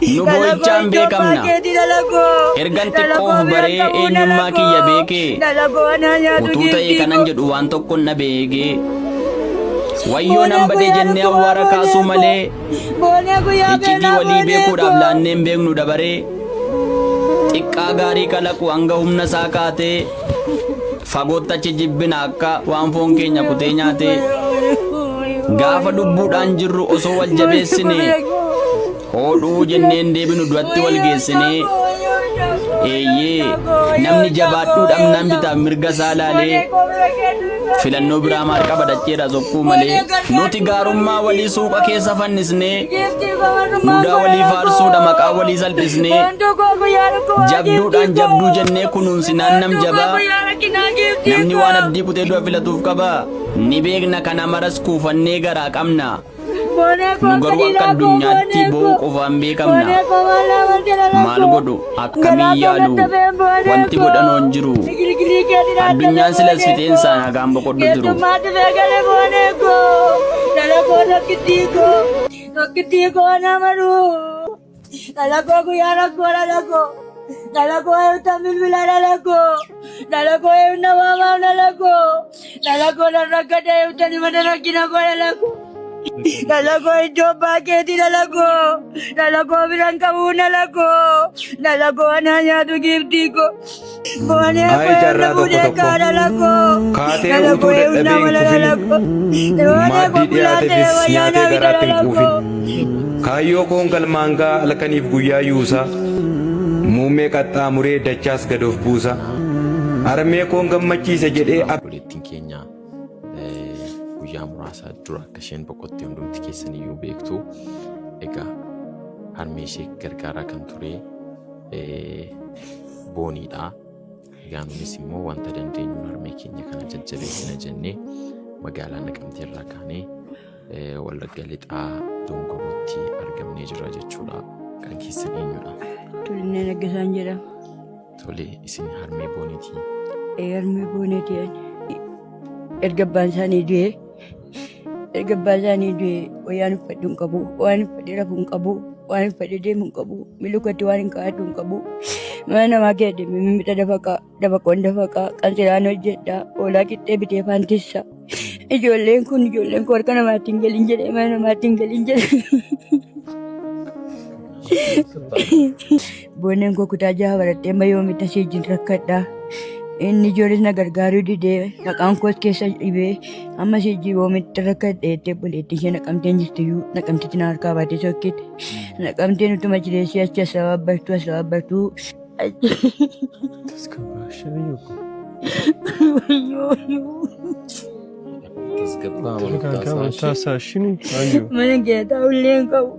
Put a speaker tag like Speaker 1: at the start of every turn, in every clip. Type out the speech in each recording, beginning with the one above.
Speaker 1: Nu boo'ichaan beekamna. Ergan xiqqoo of baree eenyummaa kiyya beekee, utuu ta'ee kanan jedhu waan tokkon dhabe eegee. Wayyoo nan bade jennee awwaara kaasuu malee, iccitii walii beekuudhaaf laannee hin beeknu dabaree. Xiqqaa gaarii kalaqu hanga humna isaa kaatee, fagootti achi jibbina akka waan foon keenya kutee nyaatee. Gaafa lubbuudhaan jirru osoo wal jabeessinee, Hoodhuu jenneen deebinu du'atti wal geessinee eeyyee namni jabaadhuu dhabnaan bitaaf mirga isaa laalee filannoo biraa maal qaba dacceedha sokkuu malee nuti gaarummaa walii suuqa keessa fannisnee mudaa walii faarsuudha maqaa walii salphisnee jabduudhaan jabduu jennee kunuunsinaan nam jabaa namni waan abdii kutee du'a filatuuf qaba ni beekna kana maras kuufannee garaa qabna. Nu garuu akka addunyaatti boo'uu qofaan beekamna. Maal godhu akkamiin yaalu wanti godhanoo hin jiru. Addunyaan silas fixeensaan hagaan boqodhu jiru.
Speaker 2: Dhala koo guyyaa rakkoo dhala koo. Dhala koo eewta bilbila dhala koo. Dhala koo eewna waamaaf dhala koo. Dhala koo nan rakkate eewta ni mana rakkina koo dhala koo. Dhala koo iddoo abbaa keetii dhala koo. Dhala koo biran qabuu dhala koo. Dhala koo anaa nyaatu giiftii koo. Boonee
Speaker 3: Ayi
Speaker 2: koo eewna
Speaker 3: carraa tokko
Speaker 2: fuudhee
Speaker 3: tokko.
Speaker 2: kaa dhala koo.
Speaker 3: Kaatee
Speaker 2: Dhala
Speaker 3: utuu
Speaker 2: koo eewna
Speaker 3: dadhabee hin
Speaker 2: mala dhala
Speaker 3: kufin.
Speaker 2: koo. Boonee koo
Speaker 3: Maaddii
Speaker 2: bulaa ta'e
Speaker 3: dhiyaateefis
Speaker 2: wayyaa
Speaker 3: nyaatee
Speaker 2: naa bita
Speaker 3: garaatti hin
Speaker 2: dhala
Speaker 3: quufin.
Speaker 2: koo.
Speaker 3: Kaayyoo koon galmaan ga'a halkaniif guyyaa yuusa. Muummee qaxxaamuree dachaas gad of buusa. Harmee koon gammachiisa jedhee ab.
Speaker 4: Obboleettiin keenya guyyaa muraasa dura akka isheen boqotte hundumti keessan iyyuu beektu. Egaa harmee ishee gargaaraa kan ture booniidha. Egaa nunis immoo wanta dandeenyuun harmee keenya kana jajjabeessina jennee magaalaa Naqamtee irraa kaanee Wallagga Lixaa Dongorootti argamnee jirra jechuudha. Kan keessan eenyudha?
Speaker 2: Tulinnee Naggasaan jedhama.
Speaker 4: Tole isin harmee booniitii.
Speaker 2: Ee harmee booneeti ani. Erga abbaan isaanii du'ee erga abbaan isaanii du'ee wayyaan uffadhu hin qabu, waan uffadhe rafu hin qabu, waan uffadhe deemu hin qabu, milukatti waan hin kaa'adhu hin qabu. Mana namaa keessa deemee mimmixa dafaqaa, dafaqoon dafaqaa, qansiraan hojjedha, hoolaa qixxee bitee faantissa. Ijoolleen kun ijoolleen koo harka namaatti hin galin jedhee mana namaatti hin galin jedhee. Booneen koo kutaa jaha baradhee amma yoomitti asii wajjin rakkadha. Inni ijoolles na gargaaruu didee maqaan koos keessa dhibee amma asii wajjin yoomitti rakkadhe jettee obboleettii ishee naqamteen jirtiyyuu naqamtitti na harkaa baatee sokkite. Naqamteen utuma jireessee achi as sababbartuu as sababbartuu. Mana kee taa'ullee hin qabu.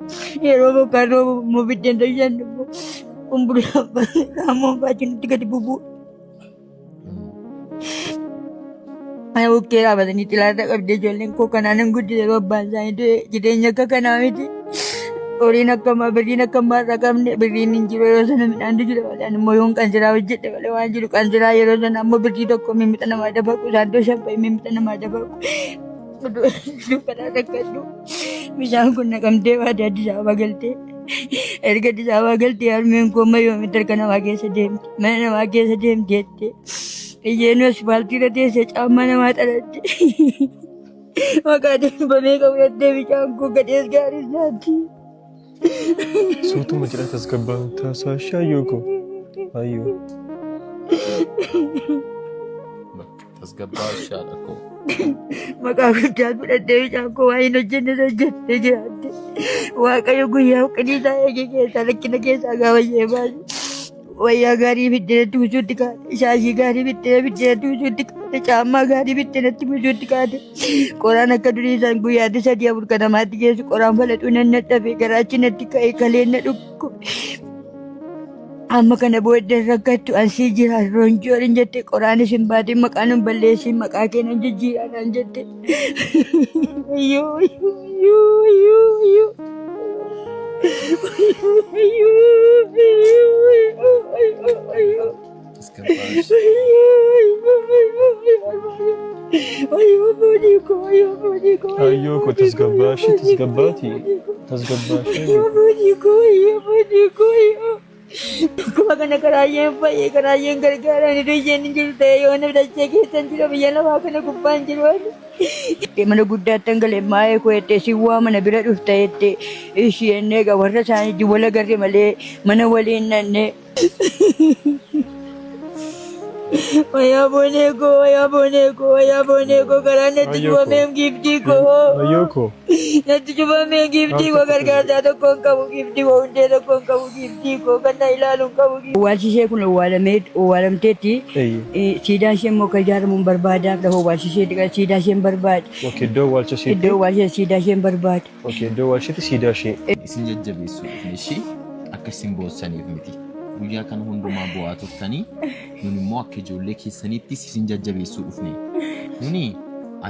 Speaker 2: Yeroo bokkaan roobu immoo biddeen tolchan immoo kumburaa raammoon faachuun itti gadi bubu'u. Mana bukkee dhaabatanii xilaata qabdee ijoolleen koo kanaan hin guddise yeroo abbaan isaanii du'e jireenya akka kanaa miti. Horiin akka ammaa birriin akka ammaa irraa qabne birriin hin jiru yeroo sana midhaantu jira malee ani immoo yoon qansiraa hojjedhe malee waan jiru qansiraa yeroo sana ammoo birrii tokko mimmixa namaa dabaqu isaan too shan mimmixa namaa dabaqu. Dukkanaa rakkadhu bishaan kun naqamtee baate Addis Ababa galtee erga Addis Ababa galtee harmeen koo amma yoomitti harka namaa keessa deemte mana namaa keessa deemte jettee isheen asfaaltii irra teessee caammaa namaa xalatte maqaa darbamee qabu jettee bishaan koo gadhees gaariis nyaatti.
Speaker 5: Suutuma jedha tasgabbaa taasaa shaayyoo koo. Ayyoo.
Speaker 4: Tasgabbaa shaadha koo.
Speaker 2: Maqaa guddaa fudhadhee mucaan koo waa hin hojjenne hojjettee jiraatte. Waaqayyo guyyaa huqqinii isaa eege keessaa rakkina keessaa gaafa ishee baasu. Wayyaa gaarii fiddee natti buusuutti kaate. Shaashii gaarii fiddee fiddee natti buusuutti kaate. Caammaa gaarii fiddee natti buusuutti kaate. Qoraan akka durii isaan guyyaatti sadii afur kan namaatti geessu qoraan falaxuu nan dadhabe garaachi natti ka'e kaleen na dhukkube. Amma kana booddee rakkattu asii jira ronjoorin jette qoraan isin baatin maqaan hin balleessin maqaa kee nan jijjiiraa naan jette. Ayyoo ayyoo ayyoo ayyoo. Ayyoo ayyoo ayyoo ayyoo ayyoo.
Speaker 4: Tasgabbaa'i.
Speaker 5: Ayyoo koo tasgabbaashii tasgabbaati. Tasgabbaashii.
Speaker 2: Akkuma kana karaayyeen fayyee karaayyeen gargaaraan iddoo isheen hin jiru ta'e yoo nama dachee keessa hin jiru biyya lafaa kana gubbaa hin jiru. Mana guddaatti hangalee maayee koo jettee si waa mana bira dhufta jettee isheen egaa warra isaanii wal agarre malee mana waliin nannee. Wayyaa boonee koo, wayyaa boonee koo, wayyaa boonee koo, karaan natti
Speaker 5: Ayyoo koo.
Speaker 2: cufameem giiftii koo.
Speaker 5: Ayyoo koo.
Speaker 2: Natti cufamee giiftii koo gargaarsaa tokko hin qabu giiftii koo hundee tokko hin qabu giiftii koo kan na ilaalu hin qabu. Owwaalchi ishee kun owwaalamee owwaalamteetti
Speaker 5: Eeyyee.
Speaker 2: siidaan ishee immoo akka ijaaramu hin barbaadaaf lafa owwaalchi ishee siidaa ishee hin barbaade.
Speaker 5: Okay, iddoo awwaalcha isheetti.
Speaker 2: Iddoo owwaalcha ishee siidaa ishee hin barbaade.
Speaker 5: Okay, iddoo awwaalcha isheetti siidaa ishee.
Speaker 4: Isin jajjabeessuu dhufne ishii akka isin boossaniif miti. Guyyaa kana hundumaa bo'aa turtanii nun immoo akka ijoollee keessaniittis isin jajjabeessuu dhufne. Nuni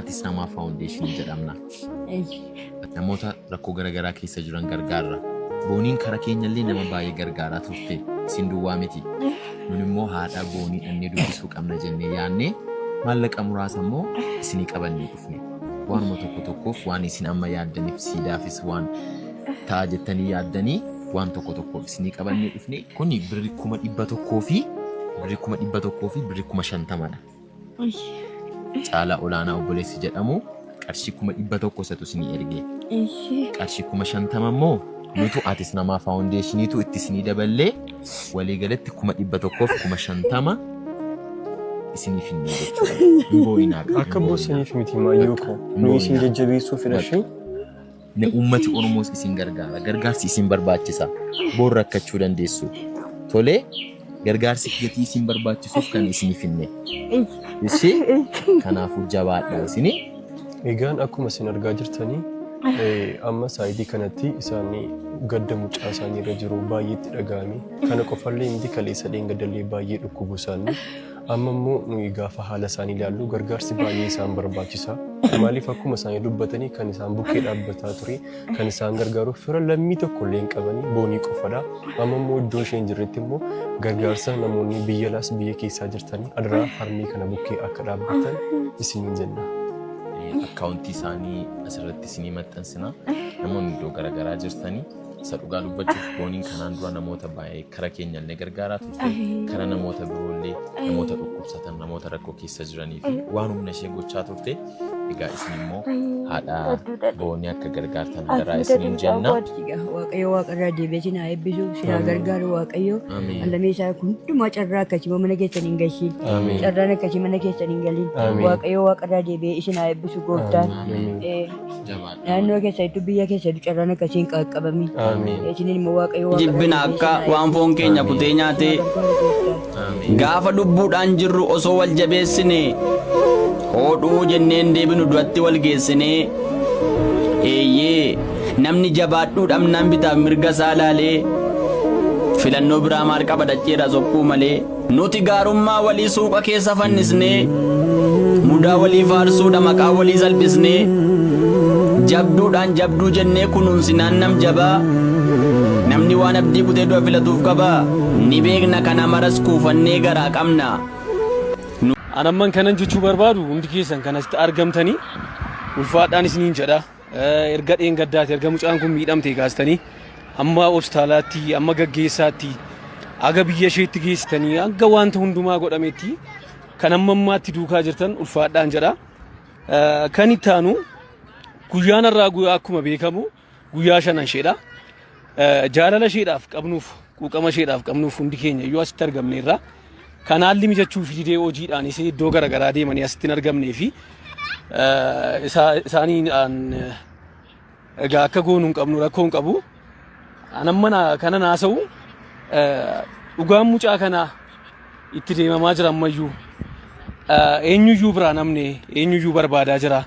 Speaker 4: Atis Namaa Faawundeeshinii jedhamna. Namoota rakkoo garaagaraa keessa jiran gargaarra. Booniin kara keenyallee nama baay'ee gargaaraa turte. Isin duwwaa miti. Nun immoo haadha Boonii dhannee dubbisuu qabna jennee yaadnee maallaqa muraasa immoo isinii qabannee dhufne. Waanuma tokko tokkoof waan isin amma yaaddaniif siidaafis waan ta'a jettanii yaaddanii waan tokko tokkoof isinii qabannee dhufne. Kuni birri 100,000 fi birri 100,000 fi birri 50,000dha. Caalaa Olaanaa obboleessi jedhamu qarshii 100,000 isatu isinii erge. Qarshii 50,000 immoo nutu Atis Namaa Faawundeeshiniitu itti isinii daballee waliigalatti 150,000 isinii finnee jechuudha. Hin boo'inaa.
Speaker 5: Akka boossaniif miti maayyoo koo. Nuyi isin jajjabeessuu fedhashee.
Speaker 4: Uummati Oromoos isin gargaara. Gargaarsi isin barbaachisa. Boor rakkachuu dandeessu. Tolee, gargaarsi gatii isin barbaachisuuf kan isinii finne. Ishee kanaafuu jabaadha isinii.
Speaker 5: Egaan akkuma isin argaa jirtanii amma saayitii kanatti isaan gadda mucaa isaanii irra jiru baay'ee itti dhaga'ame. Kana qofallee miti kaleessa dheengadallee baay'ee dhukkubu isaanii. Amma immoo nuyi gaafa haala isaanii ilaallu gargaarsi baay'ee isaan barbaachisa. Maaliif akkuma isaanii dubbatanii kan isaan bukkee dhaabbataa ture kan isaan gargaaru fira lammii tokko illee hin qabanii Boonii qofadha. Amma immoo iddoo isheen jirretti immoo gargaarsa namoonni biyya alaas biyya keessaa jirtanii adaraa harmee kana bukkee akka dhaabbattan isiniin jenna.
Speaker 4: Akkaawuntii isaanii asirratti isinii maxxansina. Namoonni iddoo garaagaraa jirtanii isa dhugaa dubbachuuf Booniin kanaan dura namoota baay'ee kara keenyallee gargaaraa turte. Kara namoota biroollee namoota dhukkubsatan namoota rakkoo keessa jiranii fi waan humna ishee gochaa turte. Egaa isin immoo haadha Boonii akka gargaartan hadaraa isiniin jenna.
Speaker 2: Waaqayyo waaqarraa deebi'ee sin haa eebbisu, sin haa gargaaru Waaqayyo.
Speaker 4: Ameen.
Speaker 2: Allamee isaa kun hundumaa carraa akkasii mana keessan hin gashiin.
Speaker 5: Ameen.
Speaker 2: Carraan akkasii mana keessan hin galin.
Speaker 5: Ameen.
Speaker 2: Waaqayyo waaqarraa deebi'ee isin haa eebbisu gooftaan.
Speaker 5: Ameen.
Speaker 4: Jabaadha.
Speaker 2: Naannoo keessattuu biyya keessattuu carraan akkasii hin qaqqabamin.
Speaker 5: Ameen.
Speaker 2: Isiniin immoo Waaqayyo waaqarraa
Speaker 1: Jibbina
Speaker 2: deebi'ee
Speaker 1: akka
Speaker 2: isin haa
Speaker 1: waan foon keenya kutee
Speaker 2: eebbisu.
Speaker 1: nyaatee
Speaker 2: Sin haa gargaaru gooftaan.
Speaker 1: gaafa lubbuudhaan jirru osoo wal jabeessine hoodhuu jenneen deebinu du'atti wal geessinee eeyyee namni jabaadhuu dhabnaan bitaaf mirga isaa laalee filannoo biraa maal qaba dacheerra sokkuu malee nuti gaarummaa walii suuqa keessa fannisnee mudaa walii faarsuudha maqaa walii salphisnee jabduudhaan jabduu jennee kunuunsinaan nam jabaa namni waan abdii kutee du'a filatuuf qaba ni beekna kana maras kuufannee garaa qabna.
Speaker 6: Anamman kanan jechuu barbaadu hundi keessan kan asitti argamtanii ulfaadhaan isiniin jedha. Erga dheengaddaati erga mucaan kun miidhamte kaastanii hamma hospitaalaatti hamma gaggeessaatti aga biyya isheetti geessitanii hanga wanta hundumaa godhametti kan amma ammaatti duukaa jirtan ulfaadhaan jedha. Kan itti aanu guyyaan har'aa guyyaa akkuma beekamu guyyaa shanan isheedha. Jaalala isheedhaaf qabnuuf quuqama isheedhaaf qabnuuf hundi keenya iyyuu asitti argamneerra. Kan haalli mijachuu fi didee hojiidhaanis iddoo garaagaraa deemanii asitti hin argamnee fi isaaniin egaa akka goonu hin qabnu rakkoo hin qabu. An amma kanan haasa'u dhugaan mucaa kanaa itti deemamaa jira ammayyuu. Eenyuyyuu biraa namni eenyuyyuu barbaadaa jira.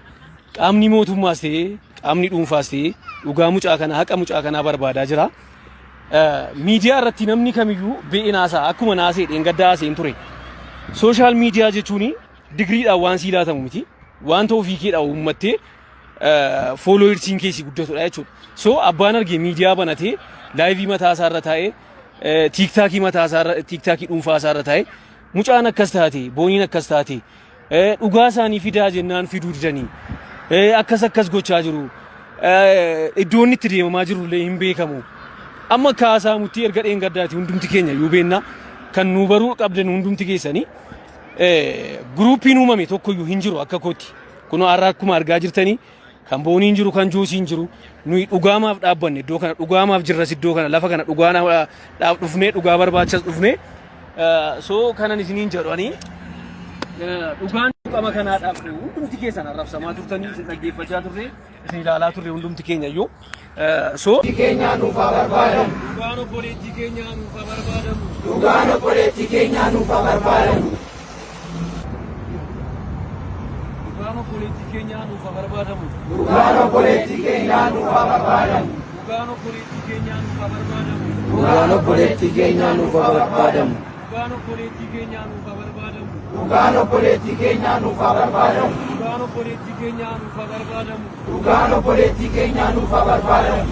Speaker 6: Qaamni mootummaas ta'ee qaamni dhuunfaas ta'ee dhugaa mucaa kanaa haqa mucaa kanaa barbaadaa jira. Miidiyaa irratti namni kamiyyuu be'ee naasaa akkuma naasee dheengaddaa haaseen ture. Sooshaal miidiyaa jechuun digriidhaan waan sii laatamu miti. Wanta ofii keedhaan uummattee fooloowersiin keessi guddatudha jechuudha. So abbaan arge miidiyaa banatee laayivii mataa isaa irra taa'ee tiiktaakii mataa isaa irra tiiktaakii dhuunfaa isaa irra taa'ee Mucaan akkas taate, Booniin akkas taate, dhugaa isaanii fidaa jennaan fiduu didanii akkas akkas gochaa jiru. Iddoon itti deemamaa jiru illee hin beekamu. Amma kaasaamutti erga dheengaddaati hundumti keenya iyyuu beenna kan nu baruu qabdan hundumti keessanii guruupiin uumame tokkoyyuu hin jiru akka kootti. Kunoo har'a akkuma argaa jirtanii kan Booniin jiru kan Joosiin jiru nuyi dhugaamaaf dhaabbanne iddoo kana dhugaamaaf jirras iddoo kana lafa kana dhugaadhaaf dhufnee dhugaa barbaachas dhufnee so kanan isiniin jedhu ani dhugaan qama kanaadhaaf hundumti keessan arrabsamaa turtanii isin dhaggeeffachaa turre isin ilaalaa turre hundumti keenya iyyuu so
Speaker 7: keenyaa nuuf haa barbaadamu.
Speaker 6: Dhugaan obboleettii keenyaa nuuf haa barbaadamu.
Speaker 7: Dhugaan obboleettii keenyaa nuuf haa barbaadamu.
Speaker 6: Dhugaan obboleettii keenyaa nuuf haa barbaadamu.
Speaker 7: Dhugaan obboleettii keenyaa nuuf haa barbaadamu.
Speaker 6: Dhugaan obboleettii keenyaa nuuf haa barbaadamu.
Speaker 7: Dhugaan obboleettii keenyaa nuuf haa barbaadamu.
Speaker 6: Dhugaan obboleettii keenyaa nuuf haa barbaadamu.
Speaker 7: Dhugaan obboleettii keenyaa nuuf haa barbaadamu.
Speaker 6: Dhugaan obboleettii keenyaa nuuf haa barbaadamu.
Speaker 7: Dhugaan obboleettii keenyaa nuuf haa barbaadamu.